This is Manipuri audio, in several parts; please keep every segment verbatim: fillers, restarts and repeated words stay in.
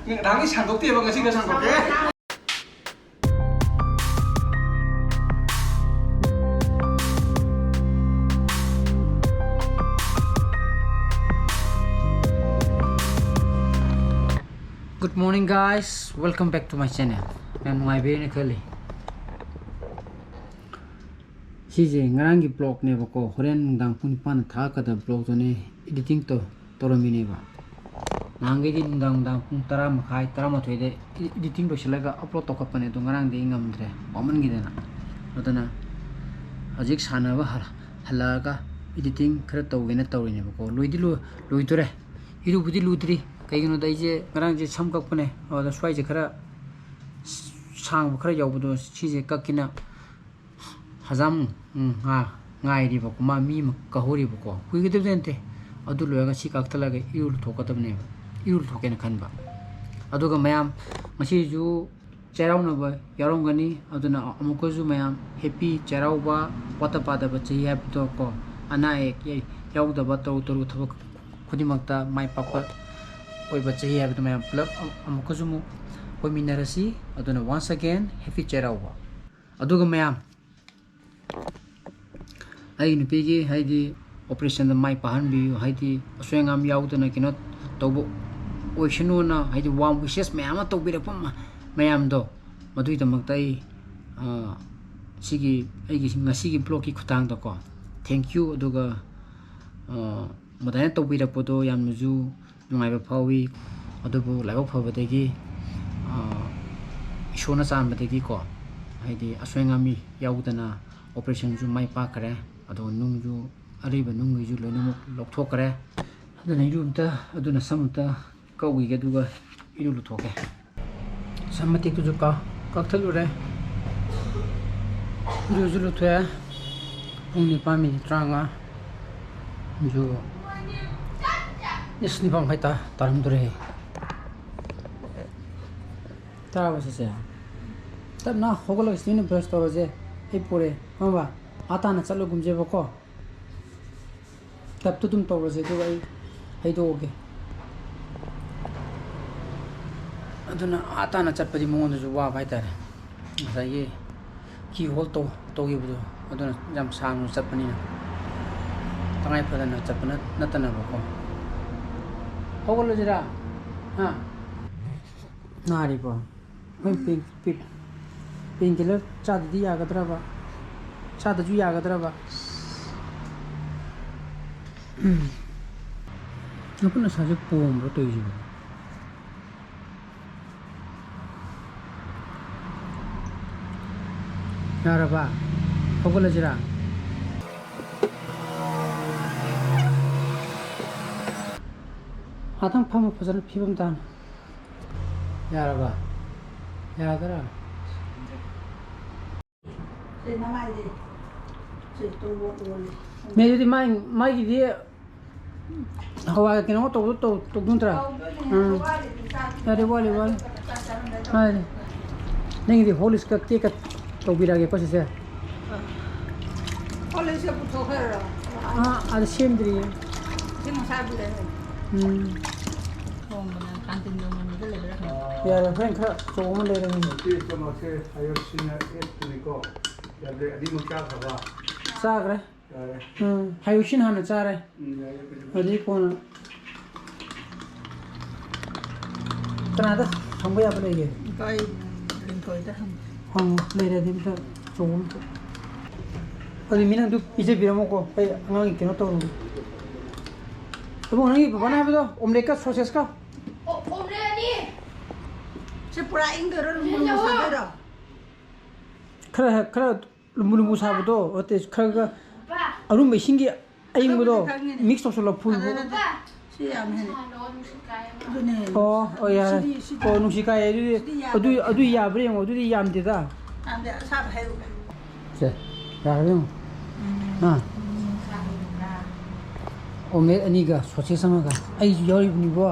ꯅꯍꯥꯟꯒꯤ ꯁꯥꯡꯗꯣꯛꯇꯦꯕ, ꯉꯁꯤ ꯈꯔ ꯁꯥꯡꯗꯣꯛꯀꯦ꯫ Good morning, guys, welcome back to my channel. ꯌꯥꯝ ꯅꯨꯡꯉꯥꯏꯕꯤꯔꯦꯅ ꯈꯜꯂꯤ꯫ ꯁꯤꯁꯦ ꯉꯔꯥꯡꯒꯤ vlogꯅꯦꯕꯀꯣ, ꯍꯣꯔꯦꯟ ꯅꯨꯡꯗꯥꯡ ꯄꯨꯡ ꯅꯤꯄꯥꯟꯗ ꯊꯥꯔꯛꯀꯗꯕ vlogꯇꯨꯅꯦ꯫ Editing ꯇꯧ ꯇꯧꯔꯝꯃꯤꯅꯦꯕ꯫ ꯅꯍꯥꯟꯈꯩꯗꯤ ꯅꯨꯡꯗꯥꯡ ꯅꯨꯡꯗꯥꯡ ꯄꯨꯡ ꯇꯔꯥ ꯃꯈꯥꯏ, ꯇꯔꯥꯃꯥꯊꯣꯏꯗ editing ꯂꯣꯏꯁꯤꯜꯂꯒ upload ꯇꯧꯈꯠꯄꯅꯦ, ꯑꯗꯣ ꯉꯔꯥꯡꯗꯤ ꯑꯩ ꯉꯝꯗ꯭ꯔꯦ, ꯋꯥꯃꯟꯈꯤꯗꯅ꯫ ꯑꯗꯨꯅ ꯍꯧꯖꯤꯛ ꯁꯥꯟꯅꯕ ꯍꯜ- ꯍꯜꯂꯛꯑꯒ editing ꯈꯔ ꯇꯧꯒꯦꯅ ꯇꯧꯔꯤꯅꯦꯕꯀꯣ꯫ ꯂꯣꯏꯗꯤ ꯂꯣꯏ- ꯂꯣꯏꯗꯣꯔꯦ꯫ ꯏꯔꯨꯕꯨꯗꯤ ꯂꯨꯗ꯭ꯔꯤ꯫ ꯀꯩꯒꯤꯅꯣꯗ ꯑꯩꯁꯦ ꯉꯔꯥꯡꯁꯦ ꯁꯝ ꯀꯛꯄꯅꯦ, ꯑꯗꯨꯗ ꯁ꯭ꯋꯥꯏꯁꯦ ꯈꯔ ꯁꯥꯡꯕ ꯈꯔ ꯌꯥꯎꯕꯗꯣ, ꯁꯤꯁꯦ ꯀꯛꯀꯦꯅ ꯍꯖꯥꯝ, ꯎꯝ, ꯉꯥ ꯉꯥꯏꯔꯤꯕꯀꯣ, ꯃꯥ ꯃꯤ ꯑꯃ ꯀꯧꯍꯧꯔꯤꯕꯀꯣ, ꯀꯨꯏꯒꯗꯕꯗꯤ ꯅꯠꯇꯦ꯫ ꯑꯗꯨ ꯂꯣꯏꯔꯒ ꯁꯤ ꯀꯛꯊꯠꯂꯒ ꯏꯔꯨ ꯂꯨꯊꯣꯛꯀꯗꯕꯅꯦꯕ, ꯏꯔꯨ ꯂꯨꯊꯣꯛꯀꯦꯅ ꯈꯟꯕ꯫ ꯑꯗꯨꯒ ꯃꯌꯥꯝ, ꯉꯁꯤꯁꯨ ꯆꯩꯔꯥꯎꯅꯕ ꯌꯥꯎꯔꯝꯒꯅꯤ, ꯑꯗꯨꯅ ꯑꯃꯨꯛꯀꯁꯨ ꯃꯌꯥꯝ happy ꯆꯩꯔꯥꯎꯕ, ꯋꯥꯠꯇ ꯄꯥꯗꯕ ꯆꯍꯤ ꯍꯥꯏꯕꯗꯣ ꯀꯣ, ꯑꯅꯥ ꯑꯌꯦꯛ ꯌꯩ- ꯌꯥꯎꯗꯕ, ꯇꯔꯨ ꯇꯔꯨ ꯊꯕꯛ ꯈꯨꯗꯤꯡꯃꯛꯇ ꯃꯥꯏ ꯄꯥꯛꯄ ꯑꯣꯏꯕ ꯆꯍꯤ ꯍꯥꯏꯕꯗꯣ ꯃꯌꯥꯝ ꯄꯨꯂꯞ ꯑꯃꯨꯛꯀꯁꯨ ꯑꯃꯨꯛ ꯑꯣꯏꯃꯤꯟꯅꯔꯁꯤ꯫ ꯑꯗꯨꯅ once again happy ꯆꯩꯔꯥꯎꯕ꯫ ꯑꯗꯨꯒ ꯃꯌꯥꯝ, ꯑꯩꯒꯤ ꯅꯨꯄꯤꯒꯤ, ꯍꯥꯏꯗꯤ, operationꯗ ꯃꯥꯏ ꯄꯥꯛꯍꯟꯕꯤꯌꯨ, ꯍꯥꯏꯗꯤ, ꯑꯁꯣꯏ ꯑꯉꯥꯝ ꯌꯥꯎꯗꯅ ꯀꯩꯅꯣ ꯇꯧꯕ ꯑꯣꯏꯁꯅꯨꯅ, ꯍꯥꯏꯗꯤ, warm wishes ꯃꯌꯥꯝ ꯑꯃ ꯇꯧꯕꯤꯔꯛꯄ ꯃ- ꯃꯌꯥꯝꯗꯣ, ꯃꯗꯨꯒꯤꯗꯃꯛꯇ ꯑꯩ, ꯑ, ꯁꯤꯒꯤ, ꯑꯩꯒꯤ ꯉꯁꯤꯒꯤ vlogꯀꯤ ꯈꯨꯠꯊꯥꯡꯗꯀꯣ, thank you꯫ ꯑꯗꯨꯒ, ꯑ, ꯃꯗꯥꯏꯅ ꯇꯧꯕꯤꯔꯛꯄꯗꯣ ꯌꯥꯝꯅꯁꯨ ꯅꯨꯡꯉꯥꯏꯕ ꯐꯥꯎꯏ꯫ ꯑꯗꯨꯕꯨ ꯂꯥꯏꯕꯛ ꯐꯕꯗꯒꯤ, ꯑ, ꯏꯁꯣꯔꯅ ꯆꯥꯟꯕꯗꯒꯤꯀꯣ, ꯍꯥꯏꯗꯤ, ꯑꯁꯣꯏ ꯑꯉꯥꯝ ꯌꯥꯎꯗꯅ operationꯁꯨ ꯃꯥꯏ ꯄꯥꯛꯈ꯭ꯔꯦ꯫ ꯑꯗꯣ ꯅꯨꯡꯁꯨ, ꯑꯔꯤꯕ ꯅꯨꯡꯈꯩꯁꯨ ꯂꯣꯏꯅꯃꯛ ꯂꯧꯊꯣꯛꯈ꯭ꯔꯦ꯫ ꯑꯗꯨꯅ ꯏꯔꯨ ꯑꯝꯇ, ꯑꯗꯨꯅ ꯁꯝ ꯑꯝꯇ ꯀꯛꯎꯈꯤꯒꯦ, ꯑꯗꯨꯒ ꯏꯔꯨ ꯂꯨꯊꯣꯛꯀꯦ꯫ ꯁꯝ ꯃꯇꯦꯛꯇꯨꯁꯨ ꯀꯛ- ꯀꯛꯊꯠꯂꯨꯔꯦ꯫ ꯏꯔꯨꯁꯨ ꯂꯨꯊꯣꯛꯑꯦ꯫ ꯄꯨꯡ ꯅꯤꯄꯥꯟ ꯃꯤꯅꯤꯠ ꯇꯔꯥꯃꯉꯥ꯫ ꯑꯗꯨ ꯏꯁ, ꯅꯤꯄꯥꯟ ꯃꯈꯥꯏ ꯇꯥ- ꯇꯥꯔꯝꯗꯣꯔꯦ꯫ ꯇꯥꯔꯕ ꯁꯤꯁꯦ? ꯇꯞꯅ ꯍꯧꯒꯠꯂꯒ ꯁꯤꯗ ꯑꯣꯏꯅ brush ꯇꯧꯔꯁꯦ꯫ ꯑꯩ ꯄꯨꯔꯦ, ꯈꯪꯉꯕ? ꯑꯥ ꯇꯥꯅ ꯆꯠꯂꯒꯨꯝꯁꯦꯕꯀꯣ꯫ ꯇꯞꯇꯨ ꯑꯗꯨꯝ ꯇꯧꯔꯁꯦ, ꯑꯗꯨꯒ ꯑꯩ ꯍꯩꯗꯣꯛꯑꯒꯦ꯫ ꯑꯗꯨꯅ ꯑꯥ ꯇꯥꯅ ꯆꯠꯄꯗꯤ ꯃꯉꯣꯟꯗꯁꯨ ꯋꯥꯕ ꯍꯥꯏꯇꯥꯔꯦ꯫ ꯉꯁꯥꯏꯒꯤ ꯀꯤ ꯍꯣꯜ ꯇꯧ ꯇꯧꯈꯤꯕꯗꯣ, ꯑꯗꯨꯅ ꯌꯥꯝ ꯁꯥꯡꯅ ꯆꯠꯄꯅꯤꯅ, ꯇꯉꯥꯏ ꯐꯗꯅ ꯆꯠꯄ ꯅꯠ- ꯅꯠꯇꯅꯕꯀꯣ꯫ ꯍꯧꯒꯠꯂꯁꯤꯔꯥ? ꯍꯥ? ꯅꯥꯔꯤꯕꯣ? ꯑꯩꯈꯣꯏ ꯄꯦꯟ- ꯄꯦꯟ- ꯄꯦꯟꯀꯤꯂꯔ ꯆꯥꯗꯗꯤ ꯌꯥꯒꯗ꯭ꯔꯕ? ꯆꯥꯗꯁꯨ ꯌꯥꯒꯗ꯭ꯔꯕ? ꯎꯝ꯫ ꯅꯈꯨꯠ ꯅꯁꯥꯁꯦ ꯄꯣꯝꯕ꯭ꯔꯣ ꯇꯧꯔꯤꯁꯤꯕꯣ? ꯌꯥꯔꯕ? ꯍꯧꯒꯠꯂꯁꯤꯔꯥ? ꯉꯥꯛꯇꯪ ꯐꯝꯃꯨ, ꯐꯖꯅ ꯐꯤꯕꯝ ꯇꯥꯅ꯫ ꯌꯥꯔꯕ? ꯌꯥꯗ꯭ꯔꯥ? ꯁꯤ ꯅꯃꯥꯏꯁꯦ꯫ ꯁꯤ ꯇꯨ ꯑꯣꯜꯂꯤ꯫ ꯃꯦ, ꯑꯗꯨꯗꯤ ꯃꯥꯏ-, ꯃꯥꯒꯤꯗꯤ ꯍꯋꯥꯏ ꯀꯩꯅꯣ ꯇꯧꯗꯣ-, ꯇꯧ-, ꯇꯧꯗꯣ ꯅꯠꯇ꯭ꯔꯥ? ꯇꯧꯗꯣꯏꯅꯦ꯫ ꯎꯝ꯫ ꯋꯥꯠꯂꯤꯗꯤ ꯆꯥꯛ ꯌꯥꯔꯦ, ꯋꯥꯠꯂꯤ, ꯋꯥꯠꯂꯤ꯫ ꯆꯥꯛ ꯆꯥꯔꯝꯗꯥꯏ ꯇꯧ-, ꯃꯥꯅꯦ꯫ ꯅꯪꯒꯤꯗꯤ ꯍꯣꯔꯂꯤꯛꯁꯀ ꯀꯦꯛꯀ ꯇꯧꯕꯤꯔꯛꯑꯒꯦꯀꯣ, ꯁꯤꯁꯦ꯫ ꯑꯥ꯫ ꯍꯣꯔꯂꯤꯛꯁꯁꯦ ꯄꯨꯊꯣꯛꯈ꯭ꯔꯔꯣ? ꯑꯥ, ꯑꯗ ꯁꯦꯝꯗ꯭ꯔꯤꯌꯦ꯫ ꯁꯤ ꯉꯁꯥꯏ ꯄꯨꯔꯛꯑꯦ꯫ ꯎꯝ꯫ ꯊꯣꯡꯕꯅ ꯀꯥꯟꯇꯤꯟ ꯌꯧꯅꯕꯗ ꯂꯩꯕ꯭ꯔꯥ ꯈꯪꯗꯦ꯫ ꯌꯥꯔꯦ, ꯍꯣꯔꯦꯟ ꯈꯔ ꯑꯆꯧꯕ ꯑꯃ ꯂꯩꯔꯒꯦ꯫ ꯁꯤ ꯀꯩꯅꯣꯁꯦ, ꯍꯥꯏꯌꯔꯁꯤꯅ ꯑꯦꯠꯇꯨꯅꯤꯀꯣ꯫ ꯌꯥꯗ꯭ꯔꯦ, ꯑꯅꯤꯃꯛ ꯆꯥꯈ꯭ꯔꯕ? ꯆꯥꯈ꯭ꯔꯦ꯫ ꯌꯥꯔꯦ꯫ ꯎꯝ, ꯍꯥꯏꯌꯨꯁꯤꯟ ꯍꯥꯟꯅ ꯆꯥꯔꯦ꯫ ꯎꯝ, ꯌꯥꯔꯦ, ꯐꯔꯦ, ꯐꯔꯦ꯫ ꯑꯗꯨꯗꯤ ꯀꯣꯟꯅ ꯀꯅꯥꯗ ꯍꯪꯕ ꯌꯥꯕ ꯂꯩꯒꯦ? ꯀꯥꯏ, ꯂꯤꯟꯊꯣꯏꯗ ꯍꯪ-, ꯍꯪꯉꯣ, ꯂꯩꯔꯗꯤ ꯑꯝꯇ ꯑꯆꯧꯕ ꯑꯝꯇ꯫ ꯑꯗꯨ ꯃꯤ ꯅꯪꯗꯨ ꯄꯤꯖꯕꯤꯔꯝꯃꯣꯀꯣ, ꯑꯩ ꯑꯉꯥꯡꯒꯤ ꯀꯩꯅꯣ ꯇꯧꯔꯨꯒꯦ꯫ ꯏꯕꯨꯡꯉꯣ, ꯅꯪꯒꯤ ꯕꯕꯥꯅ ꯍꯥꯏꯕꯗꯣ, ꯑꯣꯝꯂꯦꯠꯀ ꯁꯣꯁꯦꯁꯀ? ꯑꯣ, ꯑꯣꯝꯂꯦꯠ ꯑꯅꯤ꯫ ꯁꯤ ꯄꯨꯔꯥ ꯏꯪꯗꯣꯏꯔꯣ, ꯂꯨꯝꯕꯨ ꯂꯨꯝꯕꯨ ꯁꯥꯗꯣꯏꯔꯣ? ꯈꯔ, ꯈꯔ ꯂꯨꯝꯕꯨ ꯂꯨꯝꯕꯨ ꯁꯥꯕꯗꯣ, ꯑꯇꯩ ꯈꯔ ꯈꯔ ꯕꯥ꯫ ꯑꯔꯨꯝꯕ ꯏꯁꯤꯡꯒꯤ ꯑꯌꯤꯡꯕꯗꯣ ꯑꯗꯨꯕꯨꯗꯤ ꯈꯪꯉꯤꯅꯦ꯫ Mix ꯇꯧꯁꯜꯂꯣ, ꯐꯨꯜ꯫ ꯑꯗꯨ ꯅꯠꯇꯦ꯫ ꯁꯤ ꯌꯥꯝ ꯍꯦꯟꯅ꯫ ꯑꯗꯨꯅꯦ꯫ ꯑꯣ, ꯑꯣ, ꯌꯥꯔꯦ꯫ ꯁꯤꯗꯤ, ꯁꯤꯗꯤ꯫ ꯑꯣ, ꯅꯨꯡꯁꯤ ꯀꯥꯏ ꯑꯗꯨꯗꯤ꯫ ꯁꯤꯗꯤ ꯑꯗꯨ, ꯌꯥꯗꯦ꯫ ꯑꯗꯨ ꯌꯥꯕ꯭ꯔꯥ ꯌꯦꯡꯉꯣ, ꯑꯗꯨꯗꯤ ꯌꯥꯝꯗꯦꯗ꯫ ꯌꯥꯝꯗꯦ, ꯑꯁꯥꯕ ꯍꯩꯔꯨꯒꯦ꯫ ꯁꯦ, ꯌꯥꯔꯕ ꯌꯦꯡꯉꯣ꯫ ꯎꯝ꯫ ꯑꯥ꯫ ꯎꯝ, ꯁꯥꯕ ꯍꯩꯔꯨꯒꯦ꯫ ꯑꯣꯝꯂꯦꯠ ꯑꯅꯤꯒ ꯁꯣꯁꯦꯁ ꯑꯃꯒ꯫ ꯑꯩꯁꯨ ꯌꯥꯎꯔꯤꯕꯅꯤꯀꯣ꯫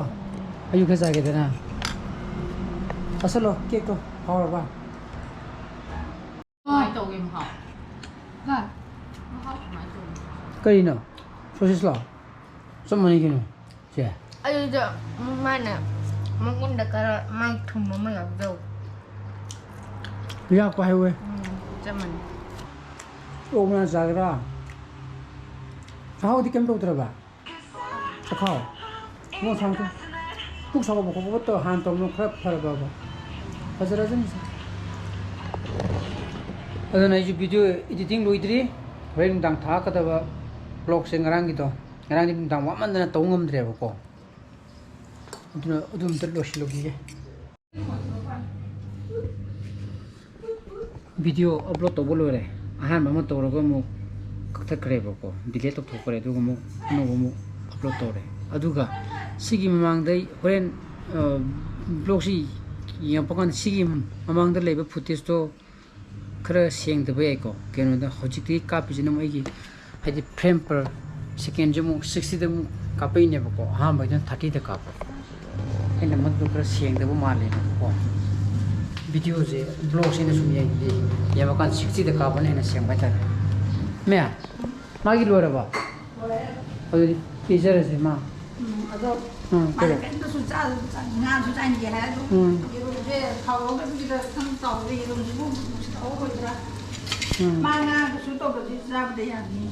ꯑꯩꯁꯨ ꯈꯔ ꯆꯥꯒꯦꯗꯅ꯫ ꯆꯥꯁꯜꯂꯣ, ꯀꯦꯛꯇꯣ ꯍꯥꯎꯔꯕ? ꯀꯃꯥꯏꯅ ꯇꯧꯒꯦ ꯃꯍꯥꯎ? ꯍꯥ? ꯃꯍꯥꯎ ꯀꯃꯥꯏꯅ ꯇꯧꯒꯦ? ꯀꯔꯤꯅꯣ? ꯁꯣꯁꯦꯁꯂꯣ? ꯆꯞ ꯃꯥꯟꯅꯩ ꯀꯩꯅꯣ꯫ ꯁꯦ꯫ ꯑꯗꯨꯗ ꯃꯥꯅ ꯃꯉꯣꯟꯗ ꯈꯔ ꯃꯥꯏ ꯊꯨꯝ ꯑꯃ ꯌꯥꯎꯖꯧ꯫ ꯌꯥꯛꯄ ꯍꯥꯏꯋꯦ꯫ ꯎꯝ, ꯆꯞ ꯃꯥꯟꯅꯩ꯫ ꯑꯣꯛ ꯃꯅꯥ ꯆꯥꯒꯦꯔꯥ? ꯆꯥꯛꯈꯥꯎꯗꯤ ꯀꯩꯝ ꯇꯧꯗ꯭ꯔꯕ? ꯆꯥꯛꯈꯥꯎ? ꯃꯣ ꯁꯥꯡ ꯇꯨ꯫ ꯄꯨꯛ ꯁꯥꯎꯒꯠꯄ ꯈꯣꯠꯄ ꯇꯧ-, ꯍꯥꯟꯅ ꯇꯧꯔꯝꯕ ꯈꯔ ꯐꯔꯕꯕ? ꯐꯖꯔꯖꯅꯤꯁꯦ꯫ ꯑꯗꯨꯅ ꯑꯩꯁꯨ video editing ꯂꯣꯏꯗ꯭ꯔꯤ꯫ ꯍꯣꯔꯦꯟ ꯅꯨꯡꯗꯥꯡ ꯊꯥꯔꯛꯀꯗꯕ vlogꯁꯦ ꯉꯔꯥꯡꯒꯤꯗꯣ꯫ ꯉꯔꯥꯡꯗꯤ ꯅꯨꯡꯗꯥꯡ ꯋꯥꯃꯟꯗꯅ ꯇꯧ ꯉꯝꯗ꯭ꯔꯦꯕꯀꯣ꯫ ꯑꯗꯨꯅ ꯑꯗꯨ ꯑꯝꯇ ꯂꯣꯏꯁꯤꯜꯂꯨꯈꯤꯒꯦ꯫ Video upload ꯇꯧꯕ ꯂꯣꯏꯔꯦ꯫ ꯑꯍꯥꯟꯕ ꯑꯃ ꯇꯧꯔꯒ ꯑꯃꯨꯛ ꯀꯛꯊꯠꯈ꯭ꯔꯦꯕꯀꯣ, delete ꯇꯧꯊꯣꯛꯈ꯭ꯔꯦ꯫ ꯑꯗꯨꯒ ꯑꯃꯨꯛ ꯑꯅꯧꯕ ꯑꯃꯨꯛ upload ꯇꯧꯔꯦ꯫ ꯑꯗꯨꯒ ꯁꯤꯒꯤ ꯃꯃꯥꯡꯗ ꯑꯩ ꯍꯣꯔꯦꯟ, ꯑ, vlogꯁꯤ ꯌꯦꯡꯉꯛꯄ ꯀꯥꯟꯗ ꯁꯤꯒꯤ ꯃꯃꯥꯡꯗ ꯂꯩꯕ footageꯇꯣ ꯈꯔ ꯁꯦꯡꯗꯕ ꯌꯥꯏꯀꯣ꯫ ꯀꯩꯅꯣꯗ ꯍꯧꯖꯤꯛꯇꯤ ꯀꯥꯞꯄꯤꯁꯤꯅ ꯑꯃꯨꯛ ꯑꯩꯒꯤ, ꯍꯥꯏꯗꯤ, frame per secondꯁꯦ ꯑꯃꯨꯛ sixtyꯗ ꯑꯃꯨꯛ ꯀꯥꯞꯄꯛꯏꯅꯦꯕꯀꯣ꯫ ꯑꯍꯥꯟꯕꯩꯗꯨꯅ thirtyꯗ ꯀꯥꯞꯄ꯫ ꯑꯩꯅ ꯃꯗꯨ ꯈꯔ ꯁꯦꯡꯗꯕ ꯃꯥꯜꯂꯦꯅꯀꯣ꯫ Videoꯁꯦ, vlogꯁꯦ ꯑꯩꯅ ꯁꯨꯝ ꯌꯦꯡ-, ꯌꯦꯡꯕꯀꯥꯟꯗ sixtyꯗ ꯀꯥꯞꯄꯅ ꯍꯦꯟꯅ ꯁꯦꯡꯕ ꯍꯥꯏꯇꯥꯔꯦ꯫ ꯃꯦ, ꯃꯥꯒꯤ ꯂꯣꯏꯔꯕ? ꯂꯣꯏꯔꯦ꯫ ꯑꯗꯨꯗꯤ ꯄꯤꯖꯔꯁꯦ ꯃꯥ꯫ ꯎꯝ, ꯑꯗꯣ ꯎꯝ, ꯃꯥꯗꯤ ꯀꯩꯗꯧ-? ꯀꯩꯝꯇꯁꯨ ꯆꯥ-, ꯆꯥ-, ꯉꯥꯁꯨ ꯆꯥꯅꯤꯡꯗꯦ ꯍꯥꯏ꯫ ꯑꯗꯨꯝ ꯎꯝ꯫ ꯌꯦꯔꯨꯝꯁꯦ ꯊꯥꯎ ꯌꯥꯎꯗꯕꯤꯗ ꯈꯤꯇꯪ ꯇꯧꯔꯒ ꯌꯦꯔꯨꯝꯁꯤꯕꯨ ꯅꯨꯡꯁꯤꯠ ꯍꯧꯔꯣꯏꯗ꯭ꯔꯥ? ꯎꯝ꯫ ꯃꯥ ꯉꯥ ꯀꯩꯁꯨ ꯇꯧꯗ꯭ꯔꯗꯤ ꯆꯥꯕꯗꯤ ꯌꯥꯅꯤ꯫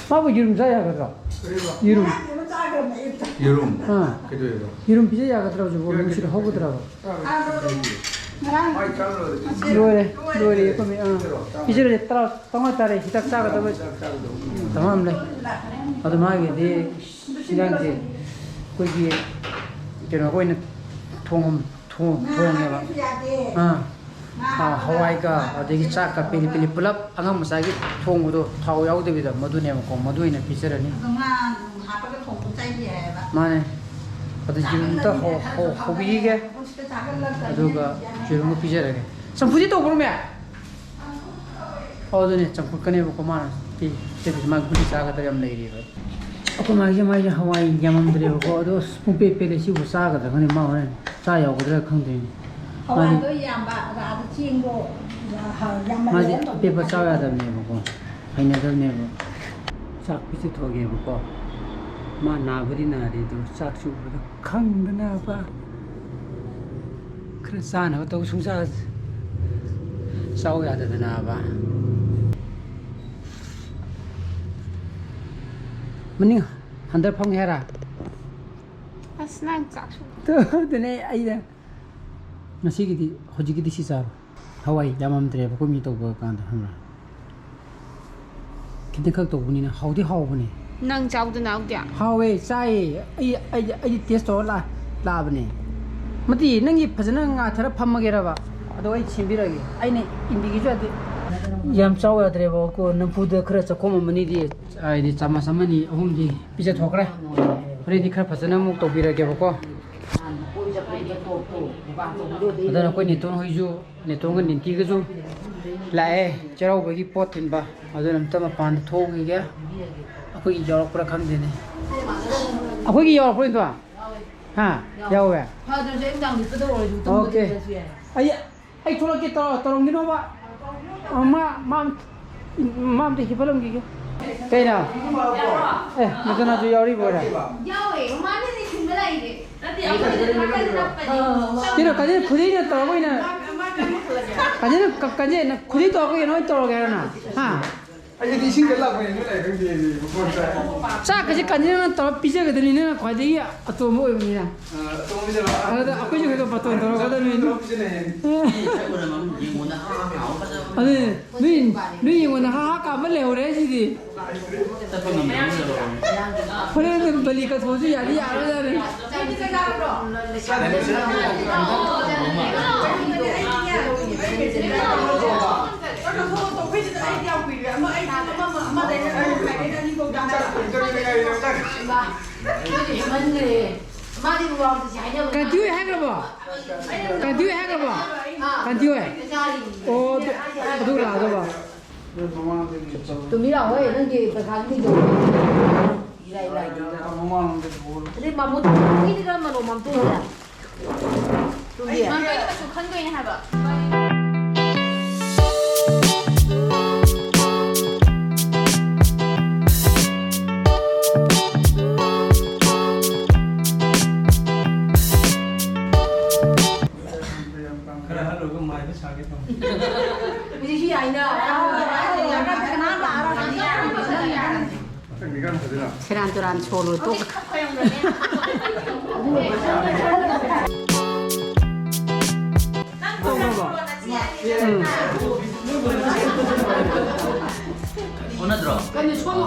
ꯃꯥꯕꯨ ꯌꯦꯔꯨꯝ ꯆꯥ ꯌꯥꯒꯗ꯭ꯔꯣ? ꯀꯔꯤꯕ? ꯌꯦꯔꯨꯝ꯫ ꯉꯔꯥꯡꯗꯤ ꯑꯃ ꯆꯥꯈ꯭ꯔꯕꯅꯦ ꯑꯌꯨꯛꯇ꯫ ꯌꯦꯔꯨꯝ? ꯑꯥ꯫ ꯀꯩꯗꯧꯋꯦꯕ? ꯌꯦꯔꯨꯝ ꯄꯤꯖ ꯌꯥꯒꯗ꯭ꯔꯣ ꯍꯧꯖꯤꯛꯄꯨ? ꯌꯥꯏ, ꯅꯨꯡꯁꯤꯠ ꯌꯥꯏ꯫ ꯍꯧꯒꯗ꯭ꯔꯕ? ꯑꯥ, ꯑꯗꯣ ꯉꯔꯥꯡ ꯃꯥꯏ ꯆꯥꯕ ꯂꯣꯏꯔꯦ꯫ ꯂꯣꯏꯔꯦ, ꯂꯣꯏꯔꯦ, ꯄꯤꯖꯔꯦ, ꯇꯔꯥ ꯇꯔꯥꯃꯉꯥ ꯇꯥꯔꯦ꯫ ꯍꯤꯗꯥꯛ ꯆꯥꯒꯗꯕ ꯆꯥꯛ ꯆꯥꯒꯗꯧꯕ꯫ ꯇꯔꯥ ꯑꯃ ꯂꯩ꯫ ꯑꯗꯣ ꯃꯥꯒꯤꯗꯤ ꯍꯤꯗꯥꯛꯁꯦ ꯑꯩꯈꯣꯏꯒꯤ ꯀꯩꯅꯣꯒ ꯑꯣꯏꯅ ꯊꯣꯡꯉꯝ-, ꯊꯣꯡ-, ꯊꯣꯡꯉꯦꯕ꯫ ꯑꯥ꯫ ꯑꯥ, ꯍꯋꯥꯏꯒ ꯑꯗꯒꯤ ꯆꯥꯛꯀ ꯄꯤꯂꯤ ꯄꯤꯂꯤ ꯄꯨꯂꯞ ꯑꯉꯥꯡ ꯃꯆꯥꯒꯤ ꯊꯣꯡꯕꯗꯣ ꯊꯥꯎ ꯌꯥꯎꯗꯕꯤꯗ ꯃꯗꯨꯅꯦꯕꯀꯣ, ꯃꯗꯨ ꯑꯣꯏꯅ ꯄꯤꯖꯔꯅꯤ꯫ ꯑꯗꯣ ꯉꯥ ꯅꯨꯡ ꯍꯥꯞꯄꯒ ꯊꯣꯡꯕ ꯆꯥꯏꯗꯦ ꯍꯥꯏꯕ꯫ ꯃꯥꯅꯦ꯫ ꯑꯗꯨ ꯌꯦꯔꯨꯝꯇ ꯍꯧ-, ꯍꯧ-, ꯍꯧꯕꯤꯈꯤꯒꯦ꯫ ꯑꯗꯨꯒ ꯌꯦꯔꯨꯝꯒ ꯄꯤꯖꯔꯒꯦ꯫ ꯆꯝꯐꯨꯠꯇꯤ ꯇꯧꯕ꯭ꯔꯣ, ꯃꯌꯥꯝ? ꯑꯣ, ꯑꯗꯨꯅꯦ, ꯆꯝꯐꯨꯠꯀꯅꯦꯕꯀꯣ ꯃꯥꯅ ꯄꯤ-, ꯄꯤꯔꯤꯁꯦ꯫ ꯃꯥ ꯒꯨꯂꯤ ꯆꯥꯒꯗꯕ ꯌꯥꯝ ꯂꯩꯔꯤꯕ꯫ ꯑꯩꯈꯣꯏ ꯃꯥꯒꯤ, ꯃꯥꯒꯤ ꯍꯋꯥꯏ ꯌꯥꯝꯃꯝꯗ꯭ꯔꯦꯕꯀꯣ, ꯑꯗꯣ ꯑꯁ, ꯄꯨꯡꯄꯦꯠ ꯄꯦꯠꯂꯦ꯫ ꯁꯤꯕꯨ ꯆꯥꯒꯗ꯭ꯔꯥ ꯈꯪꯗꯦ, ꯃꯥ ꯍꯣꯔꯦꯟ ꯆꯥ ꯌꯥꯎꯒꯗ꯭ꯔꯥ ꯈꯪꯗꯦꯅꯦ꯫ ꯃꯥꯗꯤ ꯍꯋꯥꯏꯗꯣ ꯌꯥꯝꯕ, ꯑꯗ ꯑꯥꯗ ꯆꯦꯡꯗꯣ, ꯑ, ꯌꯥꯝꯃꯜꯂꯦ ꯃꯥꯗꯤ ꯑꯝꯇ ꯑꯄꯦꯠꯄ ꯆꯥ ꯌꯥꯗꯕꯅꯦꯕꯀꯣ, ꯍꯩꯅꯗꯕꯅꯦꯕ꯫ ꯆꯥꯛ ꯄꯤꯖꯊꯣꯛꯑꯒꯦꯕꯀꯣ꯫ ꯃꯥ ꯅꯥꯕꯨꯗꯤ ꯅꯥꯔꯤ ꯑꯗꯣ ꯆꯥꯛꯁꯨ ꯎꯕꯗ ꯈꯪꯗꯅꯕ ꯈꯔ ꯆꯥꯅꯕ ꯇꯧ ꯁꯨꯡꯆꯥ ꯆꯥꯎ ꯌꯥꯗꯗꯅꯕ꯫ ꯃꯅꯤꯡ ꯍꯟꯗꯔ ꯐꯝꯒꯦ ꯍꯥꯏꯔ? ꯑꯁ, ꯅꯪ ꯆꯥꯛꯁꯨ ꯑꯗꯨꯅꯦ ꯑꯩꯅ ꯉꯁꯤꯒꯤꯗꯤ, ꯍꯧꯖꯤꯛꯀꯤꯗꯤ ꯁꯤ ꯆꯥꯔꯣ꯫ ꯍꯋꯥꯏ ꯌꯥꯝꯃꯝꯗ꯭ꯔꯦꯕꯀꯣ ꯃꯤ ꯇꯧꯕ ꯀꯥꯟꯗ, ꯈꯪꯕ꯭ꯔꯥ? ꯈꯤꯇꯪꯈꯛ ꯇꯧꯕꯅꯤꯅ ꯍꯥꯎꯗꯤ ꯍꯥꯎꯕꯅꯦ꯫ ꯅꯪ ꯆꯥꯎꯗꯅ ꯍꯥꯎꯗꯦ? ꯍꯥꯎꯋꯦ, ꯆꯥꯏꯌꯦ꯫ ꯑꯩ, ꯑꯩ, ꯑꯩꯗꯤ ꯇꯦꯁ ꯇꯧꯔ ꯂꯥ-, ꯂꯥꯛꯑꯕꯅꯦ꯫ ꯃꯇꯤ, ꯅꯪꯒꯤ ꯐꯖꯅ ꯉꯥꯊꯔ ꯐꯝꯃꯒꯦꯔꯕ? ꯑꯗꯣ ꯑꯩ ꯁꯦꯝꯕꯤꯔꯒꯦ꯫ ꯑꯩꯅ ꯏꯟꯕꯤꯒꯦꯁꯨ ꯌꯥꯗꯦ꯫ ꯌꯥꯝ ꯆꯥꯎ ꯌꯥꯗ꯭ꯔꯦꯕꯀꯣ, ꯅꯝꯐꯨꯗ ꯈꯔ ꯆꯥꯛꯈꯣꯝ ꯑꯃꯅꯤꯗꯤ, ꯍꯥꯏꯗꯤ ꯆꯥꯃꯁ ꯑꯃꯅꯤ ꯑꯍꯨꯝꯗꯤ ꯄꯤꯖꯊꯣꯛꯈ꯭ꯔꯦ꯫ ꯍꯣꯔꯦꯟꯗꯤ ꯈꯔ ꯐꯖꯅ ꯑꯃꯨꯛ ꯇꯧꯕꯤꯔꯒꯦꯕꯀꯣ꯫ ꯑꯗꯨꯅ ꯑꯩꯈꯣꯏ ꯅꯦꯇꯣꯟ ꯍꯣꯏꯁꯨ, ꯅꯦꯇꯣꯟꯒ ꯅꯤꯟꯇꯤꯒꯁꯨ ꯂꯥꯛꯑꯦ ꯆꯩꯔꯥꯎꯕꯒꯤ ꯄꯣꯠ ꯊꯤꯟꯕ꯫ ꯑꯗꯨꯅ ꯑꯝꯇ ꯃꯄꯥꯟꯗ ꯊꯣꯛꯎꯈꯤꯒꯦ꯫ ꯑꯩꯈꯣꯏꯒꯤ ꯌꯧꯔꯛꯄ꯭ꯔꯥ ꯈꯪꯗꯦꯅꯦ꯫ ꯑꯩꯈꯣꯏꯒꯤ ꯌꯧꯔꯛꯄ꯭ꯔꯣ, ꯏꯟꯗꯣ? ꯍꯥ? ꯌꯥꯎꯋꯦ? ꯐꯗ꯭ꯔꯁꯨ ꯑꯩ ꯅꯨꯡꯗꯥꯡ ꯂꯤꯠꯄꯗ ꯑꯣꯏꯔꯁꯨ ꯇꯨꯝꯕꯗ ꯑꯣꯀꯦ꯫ ꯂꯤꯠꯂꯁꯨ ꯌꯥꯏ꯫ ꯑꯩ, ꯑꯩ ꯊꯣꯛꯂꯛꯀꯦ ꯇꯧꯔ-, ꯇꯧꯔꯝꯒꯤꯅꯣꯕ꯫ ꯑ, ꯃꯥ, ꯃꯥ, ꯃꯥ ꯑꯝꯇ ꯍꯤꯐꯠꯂꯝꯈꯤꯒꯦ꯫ ꯀꯩꯅꯣ? ꯑꯦ, ꯃꯗꯨꯅꯁꯨ ꯌꯥꯎꯔꯤꯕ ꯑꯣꯏꯔꯦ꯫ ꯌꯥꯎꯋꯦ, ꯃꯃꯥꯅꯅꯦ ꯊꯤꯟꯕ ꯂꯥꯛꯏꯁꯦ꯫ ꯅꯠꯇꯦ, ꯑꯩꯈꯣꯏꯗꯤ ꯃꯥ ꯀꯟꯅ ꯅꯞꯄꯅꯦ꯫ ꯀꯩꯅꯣ, ꯀꯖꯤꯟ ꯈꯨꯗꯩꯅ ꯇꯧꯔꯒ ꯑꯣꯏꯅ, ꯀꯖꯤꯟ ꯀ-, ꯀꯖꯤꯟ ꯈꯨꯗꯩ ꯇꯧꯔꯒ ꯑꯣꯏꯅ ꯇꯧꯔꯒꯦ ꯍꯥꯏꯔꯣ ꯅꯪ? ꯍꯥ? ꯑꯩꯗꯤ ꯏꯁꯤꯡꯗ ꯂꯥꯛꯄꯅꯦ, ꯅꯣꯏ ꯂꯥꯛꯑꯦ ꯈꯪꯗꯦ, ꯃꯈꯣꯟ ꯇꯥꯏ꯫ ꯆꯥꯛꯀꯁꯦ ꯀꯖꯤꯟ ꯑꯃ ꯇꯧꯔ ꯄꯤꯖꯒꯗꯕꯅꯤ, ꯅꯪꯅ ꯈ꯭ꯋꯥꯏꯗꯒꯤ ꯑꯇꯣꯝꯕ ꯑꯣꯏꯕꯅꯤꯅ꯫ ꯑ, ꯑꯇꯣꯝꯕꯤꯗ ꯂꯥꯛꯑꯣ꯫ ꯑꯗꯨꯗ ꯑꯩꯈꯣꯏꯁꯨ ꯈꯔ ꯈꯔ ꯕꯥꯇꯣꯟ ꯇꯧꯔꯛꯀꯗꯕꯅꯤ꯫ ꯇꯧꯔꯛꯄꯁꯤꯅ ꯍꯦꯟꯅ꯫ ꯑꯗꯨꯅꯦ, ꯅꯣꯏ, ꯅꯣꯏ ꯌꯦꯡꯉꯣ, ꯅꯍꯥ ꯍꯥ ꯀꯥꯝꯕ ꯂꯩꯍꯧꯔꯦ ꯁꯤꯗꯤ꯫ ꯍꯣꯔꯦꯟ ꯑꯗꯨꯝ ꯕꯂꯤ ꯀꯠꯊꯣꯛꯑꯁꯨ ꯌꯥꯗꯤ ꯌꯥꯔꯕꯖꯥꯠꯅꯤ꯫ ꯀꯥꯟꯇꯤ ꯍꯣꯏ ꯍꯥꯏꯈ꯭ꯔꯕꯣ? ꯀꯥꯟꯇꯤ ꯍꯣꯏ ꯍꯥꯏꯈ꯭ꯔꯕꯣ? ꯑꯥ꯫ ꯀꯥꯟꯇꯤ ꯍꯣꯏ? ꯑꯣ, ꯑꯗꯨ, ꯑꯗꯨ ꯂꯥꯛꯑꯗꯕ꯫ ꯇꯨꯃꯤ ꯂꯥꯛꯑꯣꯍꯦ, ꯅꯪꯒꯤ ꯄꯩꯈꯥꯒꯤ ꯃꯤꯡꯗꯣ꯫ ꯏꯔꯥꯏ ꯂꯥꯏꯗ꯫ ꯑꯗꯩ ꯃꯥꯃꯣ ꯇꯨꯃꯤꯗꯤ ꯀꯔꯝꯕꯅꯣ, ꯃꯥꯝꯇꯣꯟꯁꯦ? ꯇꯨꯝꯕꯤ꯫ ꯃꯥꯝꯇꯣꯟ ꯃꯆꯨ ꯈꯪꯗꯣꯏꯅꯦ ꯍꯥꯏꯕ꯫ ꯍꯧꯖꯤꯛꯁꯨ ꯌꯥꯏꯅ꯫ ꯁꯦꯔꯥꯟ ꯇꯨꯔꯥꯟ ꯁꯣꯜꯂꯣꯏ ꯇꯣꯛ꯫ ꯎꯝ꯫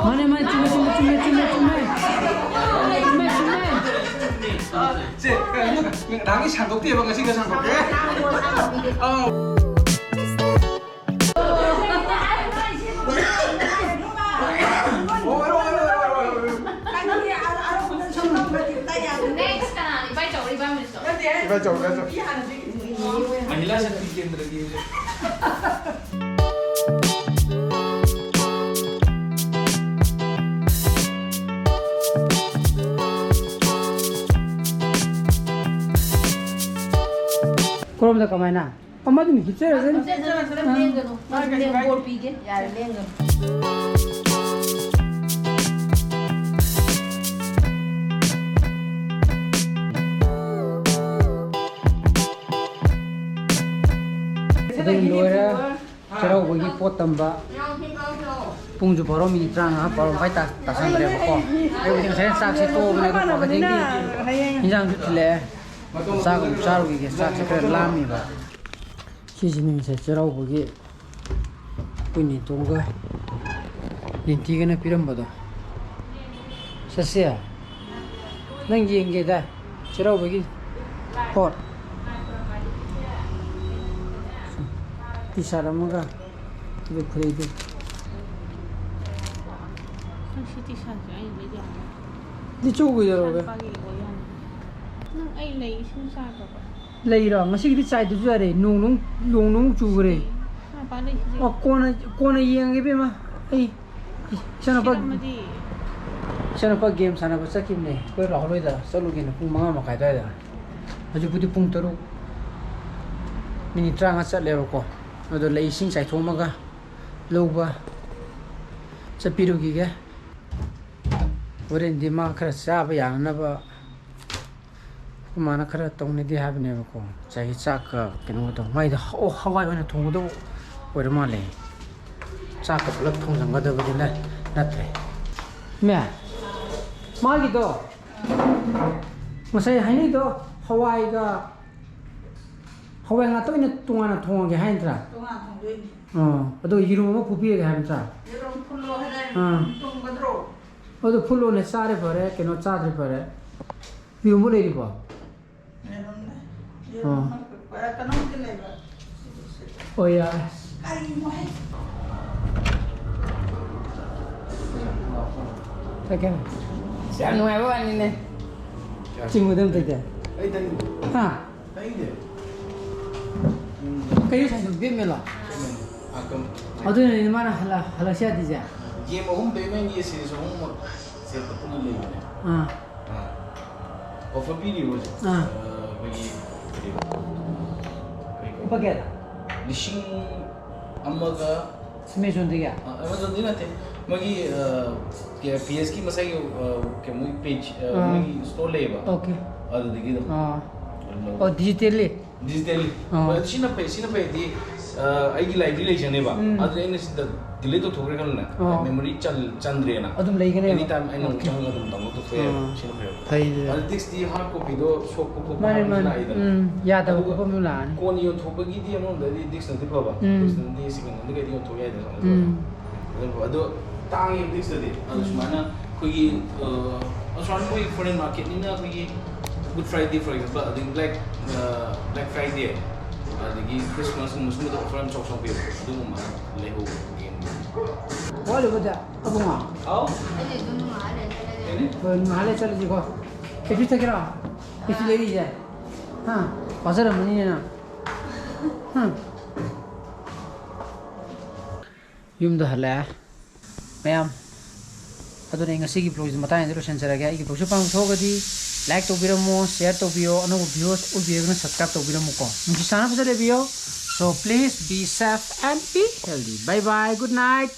ꯃꯥꯅꯦ, ꯃꯥꯅꯦ, ꯆꯨꯝꯃꯦ, ꯆꯨꯝꯃꯦ꯫ ꯆꯨꯝꯃꯦ, ꯆꯨꯝꯃꯦ꯫ ꯁꯦ, ꯀꯩꯅꯣ, ꯅꯍꯥꯟꯒꯩ ꯁꯥꯡꯗꯣꯛꯇꯦꯕ, ꯉꯁꯤꯒ ꯁꯥꯡꯗꯣꯛꯀꯦ꯫ ꯑꯧ꯫ Next ꯀꯅꯥꯅꯣ? ꯏꯕꯥꯏ ꯆꯧꯔ, ꯏꯕꯥꯏ ꯃꯅꯤꯁꯇꯣ? ꯏꯕꯥꯏ ꯆꯧꯔ, ꯏꯕꯥꯏ ꯆꯧꯔ꯫ ꯃꯍꯤꯂꯥ ꯁꯛꯇꯤ ꯀꯦꯟꯗ꯭ꯔꯒꯤ꯫ ꯀꯔꯣꯝꯗ ꯀꯃꯥꯏꯅ? ꯑꯃꯗꯨꯅ ꯍꯤꯞꯆꯔꯁꯅꯤ꯫ ꯍꯤꯞꯆꯔꯁꯅꯨ, ꯂꯦꯡꯒꯅꯨ꯫ ꯃꯥ ꯂꯦꯡ-, ꯕꯣꯔ ꯄꯤꯒꯦ꯫ ꯌꯥꯔꯦ, ꯂꯦꯡꯒꯅꯨ꯫ ꯑꯗꯨ ꯂꯣꯏꯔꯦ꯫ ꯆꯩꯔꯥꯎꯕꯒꯤ ꯄꯣꯠ ꯇꯝꯕ꯫ ꯄꯨꯡꯁꯨ ꯕꯥꯔꯣ ꯃꯤꯅꯤꯠ ꯇꯔꯥꯃꯉꯥ, ꯕꯥꯔꯣ ꯃꯈꯥꯏ ꯇꯥ-, ꯇꯥꯁꯟꯈ꯭ꯔꯦꯕꯀꯣ꯫ ꯑꯌꯨꯛꯇꯤ ꯉꯁꯥꯏ ꯆꯥꯛꯁꯦ ꯇꯣꯛꯑꯕꯅꯦ, ꯑꯗꯣ ꯀ꯭ꯋꯥꯀꯩꯊꯦꯜꯒꯤ ꯏꯟꯖꯥꯡꯁꯨ ꯊꯤꯜꯂꯛꯑꯦ꯫ ꯆꯥꯛ ꯑꯃꯨꯛ ꯆꯥꯔꯨꯈꯤꯒꯦ꯫ ꯆꯥꯛꯁꯦ ꯈꯔ ꯂꯥꯝꯃꯤꯕ꯫ ꯁꯤꯁꯤꯅꯤ ꯉꯁꯥꯏ ꯆꯩꯔꯥꯎꯕꯒꯤ ꯑꯩꯈꯣꯏ ꯅꯦꯇꯣꯟꯒ ꯅꯦꯟꯇꯤꯒꯅ ꯄꯤꯔꯝꯕꯗꯣ꯫ ꯆꯠꯁꯦ꯫ ꯅꯪ ꯌꯦꯡꯒꯦꯗ ꯆꯩꯔꯥꯎꯕꯒꯤ ꯄꯣꯠ꯫ ꯇꯤ ꯁꯥꯔꯠ ꯑꯃꯒ ꯑꯗꯨ ꯈꯨꯗꯩꯗꯨ꯫ ꯅꯪ ꯁꯤ ꯇꯤ ꯁꯥꯔꯠꯁꯦ ꯑꯩ ꯂꯩ ꯌꯥꯅꯤ꯫ ꯂꯤꯠꯆꯧ ꯀꯩꯗꯧꯔꯒꯦ? ꯏꯁꯥ ꯅꯨꯄꯥꯒꯤ ꯑꯣꯏ ꯌꯥꯅꯤ꯫ ꯅꯪ ꯑꯩ ꯂꯩ ꯏꯁꯤꯡ ꯆꯥꯈ꯭ꯔꯕ? ꯂꯩꯔꯣ? ꯉꯁꯤꯒꯤꯗꯤ ꯆꯥꯏꯗ꯭ꯔꯁꯨ ꯌꯥꯔꯦ꯫ ꯅꯣꯡ ꯅꯨꯡ, ꯅꯣꯡ ꯅꯨꯡ ꯆꯨꯈ꯭ꯔꯦ꯫ ꯏꯁꯥ ꯅꯨꯄꯥ ꯂꯩꯁꯤꯗꯤ꯫ ꯑꯣ, ꯀꯣꯟꯅ, ꯀꯣꯟꯅ ꯌꯦꯡꯉꯒꯦ ꯏꯕꯦꯝꯃ꯫ ꯑꯩ ꯏꯆꯥꯅꯨꯄꯥ, ꯁꯤꯔꯝꯃꯗꯤ꯫ ꯏꯆꯥꯅꯨꯄꯥ ꯒꯦꯝ ꯁꯥꯟꯅꯕ ꯆꯠꯈꯤꯕꯅꯦ꯫ ꯑꯩꯈꯣꯏ ꯔꯥꯍꯨꯜ ꯍꯣꯏꯗ ꯆꯠꯂꯨꯒꯦꯅ ꯄꯨꯡ ꯃꯉꯥ ꯃꯈꯥꯏ ꯑꯗꯨꯋꯥꯏꯗ꯫ ꯍꯧꯖꯤꯛꯄꯨꯗꯤ ꯄꯨꯡ ꯇꯔꯨꯛ ꯃꯤꯅꯤꯠ ꯇꯔꯥꯃꯉꯥ ꯆꯠꯂꯦꯕꯀꯣ꯫ ꯑꯗꯣ ꯂꯩ ꯏꯁꯤꯡ ꯆꯥꯏꯊꯣꯛꯑꯝꯃꯒ ꯂꯧꯕ ꯆꯠꯄꯤꯔꯨꯈꯤꯒꯦ꯫ ꯍꯣꯔꯦꯟꯗꯤ ꯃꯥ ꯈꯔ ꯆꯥꯕ ꯌꯥꯅꯅꯕ ꯑꯩꯈꯣꯏ ꯃꯥꯅ ꯈꯔ ꯇꯧꯅꯤꯗꯤ ꯍꯥꯏꯕꯅꯦꯕꯀꯣ꯫ ꯉꯁꯥꯏꯒꯤ ꯆꯥꯛꯀ ꯀꯩꯅꯣꯒ ꯇꯧ-, ꯃꯥꯏꯗ ꯍ-, ꯑꯣ, ꯍꯋꯥꯏ ꯑꯣꯏꯅ ꯊꯣꯡꯒꯗꯕ ꯑꯣꯏꯔ ꯃꯥꯜꯂꯦ꯫ ꯆꯥꯛꯀ ꯄꯨꯂꯞ ꯊꯣꯡꯖꯟꯒꯗꯕꯗꯤ ꯅꯠ-, ꯅꯠꯇ꯭ꯔꯦ꯫ ꯃꯦ, ꯃꯥꯒꯤꯗꯣ ꯉꯁꯥꯏ ꯍꯥꯏꯅꯩꯗꯣ ꯍꯋꯥꯏꯒ, ꯍꯋꯥꯏ ꯉꯥꯛꯇ ꯑꯣꯏꯅ ꯇꯣꯉꯥꯟꯅ ꯊꯣꯡꯉꯒꯦ ꯍꯥꯏ ꯅꯠꯇ꯭ꯔꯥ? ꯇꯣꯉꯥꯟ ꯊꯣꯡꯗꯣꯏꯅꯤ꯫ ꯑꯥ, ꯑꯗꯣ ꯌꯦꯔꯨꯝ ꯑꯃ ꯐꯨꯠꯄꯤꯔꯒꯦ ꯍꯥꯏꯕ ꯅꯠꯇ꯭ꯔꯥ? ꯌꯦꯔꯨꯝ ꯐꯨꯜꯂꯣ ꯍꯥꯏꯗꯥꯏꯅꯦ? ꯑꯥ꯫ ꯇꯨꯝꯒꯗ꯭ꯔꯣ? ꯑꯗꯣ ꯐꯨꯠꯂꯣꯅꯦ, ꯆꯥꯔꯦ ꯐꯔꯦ, ꯀꯩꯅꯣ ꯆꯥꯗ꯭ꯔꯦ ꯐꯔꯦ꯫ ꯌꯦꯔꯨꯝꯕꯨ ꯂꯩꯔꯤꯕꯣ? ꯌꯦꯔꯨꯝꯅꯦ꯫ ꯑꯥ꯫ ꯌꯦꯔꯨꯝ ꯑꯃ ꯀꯩꯅꯣꯝꯗꯤ ꯂꯩꯕ꯫ ꯑꯣ, ꯌꯥꯔꯦ꯫ ꯀꯔꯤꯅꯣ ꯍꯦ? ꯆꯠꯀꯦ꯫ ꯌꯥꯝ ꯅꯨꯡꯉꯥꯏꯕ ꯋꯥꯅꯤꯅꯦ꯫ ꯆꯤꯡꯕꯗ ꯑꯝꯇ ꯇꯧꯗꯦ꯫ ꯑꯩ ꯇꯥꯅꯤꯡꯗꯦ꯫ ꯍꯥ? ꯇꯥꯅꯤꯡꯗꯦ꯫ ꯎꯝ꯫ ꯀꯩꯅꯣ ꯁꯥꯏꯗꯣ, ꯕꯦꯠꯃꯦꯟꯂꯣ? ꯕꯦꯠꯃꯦꯟ꯫ ꯑꯥ, ꯀꯝ-, ꯑꯗꯨꯅꯅꯦ ꯃꯥꯅ ꯍꯜꯂ-, ꯍꯜꯂꯛꯁꯦ ꯌꯥꯗ꯭ꯔꯤꯁꯦ꯫ ꯒꯦꯝ ꯑꯍꯨꯝ ꯕꯦꯠꯃꯦꯟꯒꯤ ꯁꯤꯔꯤꯁ ꯑꯍꯨꯝꯃꯛ ꯁꯦꯠꯇ ꯄꯨꯟꯅ ꯂꯩꯕꯅꯦ꯫ ꯑꯥ꯫ ꯑꯥ꯫ ꯑꯣꯐꯔ ꯄꯤꯔꯤꯕ ꯍꯧꯖꯤꯛ꯫ ꯑꯥ꯫ ꯑꯥ, ꯑꯩꯈꯣꯏꯒꯤ ꯀꯔꯤꯕ? ꯀꯔꯤ ꯀꯧꯕ? ꯂꯨꯄꯥ ꯀꯌꯥꯗ? ꯂꯤꯁꯤꯡ ꯑꯃꯒ ꯑꯦꯃꯥꯖꯣꯟꯗꯒꯤ? ꯑꯥ, ꯑꯦꯃꯥꯖꯣꯟꯗꯤ ꯅꯠꯇꯦ꯫ ꯃꯣꯏꯒꯤ, ꯑꯥ, ꯀꯦ-, ꯄꯤ ꯑꯦꯁꯀꯤ ꯃꯁꯥꯒꯤ, ꯑꯥ, ꯀꯩ-, ꯃꯣꯏ ꯄꯦꯖ, ꯑꯥ, ꯑꯥ꯫ ꯃꯣꯏꯒꯤ ꯁ꯭ꯇꯣꯔ ꯂꯩꯌꯦꯕ꯫ ꯑꯣꯀꯦ꯫ ꯑꯗꯨꯗꯒꯤ ꯑꯗꯨꯝ ꯑꯥ꯫ ꯑꯗꯨꯝ ꯂꯧꯕ꯫ ꯑꯣ, ꯗꯤꯖꯤꯇꯦꯜꯂꯤ? ꯗꯤꯖꯤꯇꯦꯜꯂꯤ꯫ ꯑꯥ꯫ ꯍꯣꯏ, ꯑꯗꯨ ꯁꯤꯅ ꯐꯩ, ꯁꯤꯅ ꯐꯩꯗꯤ, ꯑꯥ, ꯑꯩꯒꯤ ꯂꯥꯏꯕ꯭ꯔꯦꯔꯤ ꯂꯩꯖꯅꯦꯕ꯫ ꯎꯝ꯫ ꯑꯗꯨꯗꯤ ꯑꯩꯅ ꯁꯤꯗ ꯗꯤꯂꯤꯠ ꯇꯧꯊꯣꯛꯈ꯭ꯔꯦ ꯈꯜꯂꯣꯅꯦ꯫ ꯑꯥ꯫ ꯃꯦꯃꯣꯔꯤ ꯆꯟ-, ꯆꯟꯗ꯭ꯔꯦꯅ꯫ ꯑꯗꯨꯝ ꯂꯩꯒꯅꯦꯕ? ꯑꯦꯅꯤ ꯇꯥꯏꯝ ꯑꯩꯅ ꯑꯃꯨꯛ ꯑꯣꯀꯦ꯫ ꯆꯪꯉꯒ ꯑꯗꯨꯝ ꯗꯥꯎꯟꯂꯣꯗ ꯇꯧꯊꯣꯛ ꯌꯥꯏꯕ꯫ ꯑꯥ꯫ ꯁꯤꯅ ꯐꯩꯕ꯫ ꯐꯩ, ꯑꯗꯨ ꯐꯩ꯫ ꯗꯤꯁꯇꯤ ꯍꯥꯔꯗ ꯀꯣꯄꯤꯗꯣ ꯁꯣꯛꯄ ꯈꯣꯠꯄ ꯃꯥꯅꯦ, ꯍꯥꯏꯕꯁꯨ ꯃꯥꯅꯦ꯫ ꯂꯥꯛꯏꯗꯅ꯫ ꯎꯝ, ꯌꯥꯗꯕ ꯑꯗꯨꯒ ꯈꯣꯠꯄ ꯑꯃꯁꯨ ꯂꯥꯛꯑꯅꯤ꯫ ꯀꯣꯟꯅ ꯌꯣꯟꯊꯣꯛꯄꯒꯤꯗꯤ ꯑꯃꯔꯣꯝꯗꯗꯤ ꯗꯤꯁꯅꯗꯤ ꯐꯕ꯫ ꯎꯝ꯫ ꯗꯤꯁꯅꯗꯤ ꯁꯦꯀꯦꯟ ꯍꯦꯟꯗ ꯀꯩꯗꯤ ꯌꯣꯟꯊꯣꯛ ꯌꯥꯏꯗꯅ꯫ ꯎꯝ꯫ ꯑꯗꯨ, ꯑꯗꯣ ꯇꯥꯡꯉꯦ ꯗꯤꯁꯇꯗꯤ꯫ ꯑꯗꯨ ꯎꯝ꯫ ꯁꯨꯃꯥꯏꯅ ꯑꯩꯈꯣꯏꯒꯤ, ꯑ, ꯑꯁꯨꯃꯥꯏꯅ ꯃꯣꯏ ꯐꯣꯔꯦꯟ ꯃꯥꯔꯀꯦꯠꯅꯤꯅ ꯑꯩꯈꯣꯏꯒꯤ Good Friday, for example, ꯑꯗꯒꯤ Black, ꯑ, Black Friday, ꯑꯗꯒꯤ Christmas ꯀꯨꯝꯕ ꯁꯨꯝꯕꯗ ꯑꯣꯐꯔ ꯌꯥꯝ ꯆꯥꯎ ꯆꯥꯎ ꯄꯤꯕ ꯑꯗꯨꯒꯨꯝꯕ ꯂꯩꯍꯧꯕ ꯒꯦꯝ꯫ ꯋꯥꯠꯂꯤꯕꯗ ꯑꯕꯨꯡꯉꯣ? ꯍꯥꯎ? ꯑꯩꯗꯤ ꯑꯗꯨꯝ ꯉꯥꯏꯍꯥꯛ ꯂꯩꯔ ꯆꯠꯂꯒꯦ꯫ ꯀꯩꯅꯤ? ꯍꯣꯏ, ꯉꯥꯏꯍꯥꯛ ꯂꯩꯔ ꯆꯠꯂꯁꯤꯀꯣ꯫ ꯀꯩꯁꯨ ꯊꯛꯀꯦꯔꯣ? ꯀꯩꯁꯨ ꯂꯩꯔꯤꯁꯦ? ꯍꯥ? ꯋꯥꯖꯔꯝꯃꯅꯤꯅꯦ ꯅꯪ꯫ ꯍꯥ? ꯌꯨꯝꯗ ꯍꯜꯂꯛꯑꯦ ꯃꯌꯥꯝ꯫ ꯑꯗꯨꯅ ꯑꯩ ꯉꯁꯤꯒꯤ vlogꯁꯤ ꯃꯇꯥꯡ ꯑꯁꯤꯗ ꯂꯣꯏꯁꯤꯟꯖꯔꯒꯦ꯫ ꯑꯩꯒꯤ vlogꯁꯤ ꯄꯥꯝꯕ ꯊꯣꯛꯑꯒꯗꯤ like ꯇꯧꯕꯤꯔꯝꯃꯣ, share ꯇꯧꯕꯤꯌꯣ, ꯑꯅꯧꯕ viewers ꯑꯣꯏꯕꯤꯔꯒꯅ subscribe ꯇꯧꯕꯤꯔꯝꯃꯨꯀꯣ꯫ ꯅꯨꯡꯁꯤ ꯆꯥꯟꯅꯕ ꯐꯖꯅ ꯂꯩꯕꯤꯌꯣ꯫ So please be safe and be healthy. Bye bye, good night.